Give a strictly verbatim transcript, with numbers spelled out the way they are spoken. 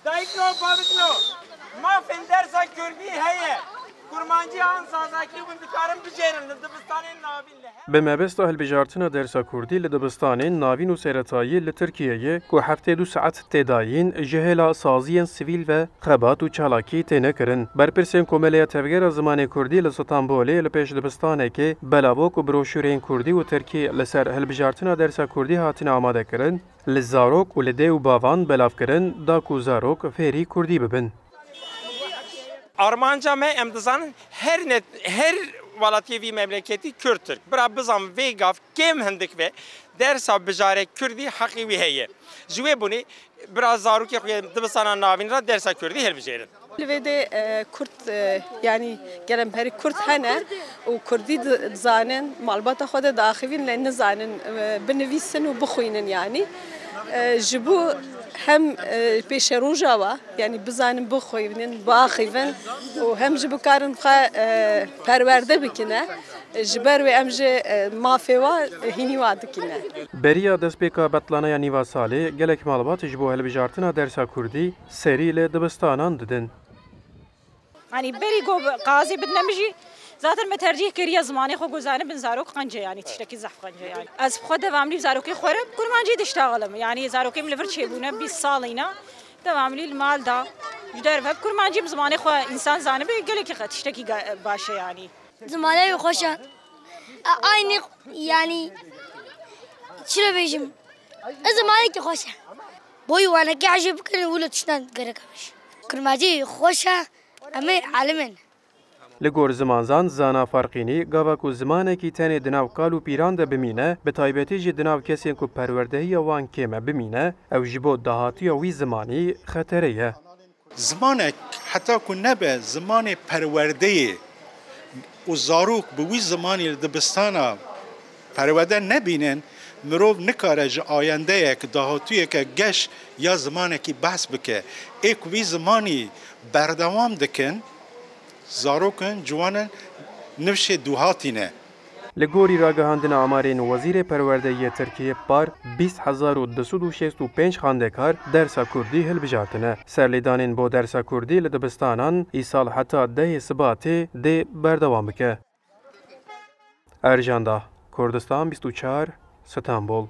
Dayikno, babikno, mafên dersa kurdî heye. Kurmancî an zazakî hûn dikarin bijêrin li dibistanên navîn li her Bi mebesta hilbijartina dersa kurdî li dibistanên navîn û seretayî li Tirkiyeyê ku heftê du saet tê dayîn, ji hêla saziyên sivîl ve xebat û çalakî têne kirin. Berpirsên Komeleya Tevgera Zimanê Kurdî li Stenbolê li pêş dibistanekê belavok û broşûrên kurdî û tirkî li ser hilbijartina dersa kurdî hatine amade kirin, li zarok û li dê û bavan belav kirin, da ku zarok fêrî kurdî bibin. Armanca me, em dizanin her net, her welatiyê vî memleketî kurd tirk. Bira bizan vê gav kêm hindik ve dersa bijarê kurdî heqî wî heye. Ji wê bûnê bira zarokê xwe yên dibistana navîn re dersa kurdî hilbijêrin. Li vê de, e, kurd, e, yanî gelemperî kurd hene û kurdî di-, dizanin, malbata xwe de diaxivîn lê nizanin, e, binivîsin û bixwînin yanî. E, ji bo hem, e, pêşeroja wa, yanî bizanin bixwînin, biaxivin û hem jî bikarin xwe, e, perwerde bikine. Ji ber wê em ji, e, mafê wa, e, hînî wa dikine. Beriya destpêka betlaneya nîva salê gelek malbat ji bo hilbijartina dersa kurdî serî li dibistanan didin. Yanî berî ku qazê bidine min jî, zaten me tercîh kiriye zimanê xwe ku zanibin, zarok qenc e, yanî tiştekî zehf qenc e yanî. Ez bi xwe devamlî bi zarokê xwe re kurmancî diştaxilim. Yanî zarokê min li vir çêbûne, bîst salî ne. Devamlî li mal de, ji derve bi kurmancî bi zimanê xwe însan zanibe, gelekî xe-, tiştekî ga-, baş e yanî. Zimanê wî xweş e. E, aynî, yanî, çi re bêjim? E, zimanekî xweş e. Boyî wanekî ecêb bikin, wilo tiştan gerek e bêjim. Kurmancî xweş e, em ê alim in. Li gor zimanzan Zana Farqînî, gava ku zimanekî tenê di nav kal û pîran de bimîne, bi taybetî jî di nav kesên ku perwerdehiya wan kêm e bimîne, ew ji bo dahatiya wî zimanî xetere ye. Zimanek heta ku nebe zimanê perwerdeyê û zarok bi wî zimanî li dibistana perwerde nebînin, mirov nikare ji ayendeyek, dahatûyeke geş ya zimanekî behs bike. Ê ku vî zimanî berdewam dikin, zarok in, ciwan in, nifşê dûhatî ne. Li gorî ragihandina amarên Wezîrê Perwerdeyê yê Tirkiyê, par bîst hezar û du sed û şêst û pênc xwendekar dersa kurdî hilbijartine. Serlêdanên bo dersa kurdî li dibistanan îsal heta dehê Sibatê dê berdewam bike. Ercan Dah, Kurdistan bîst û çar, Stenbol.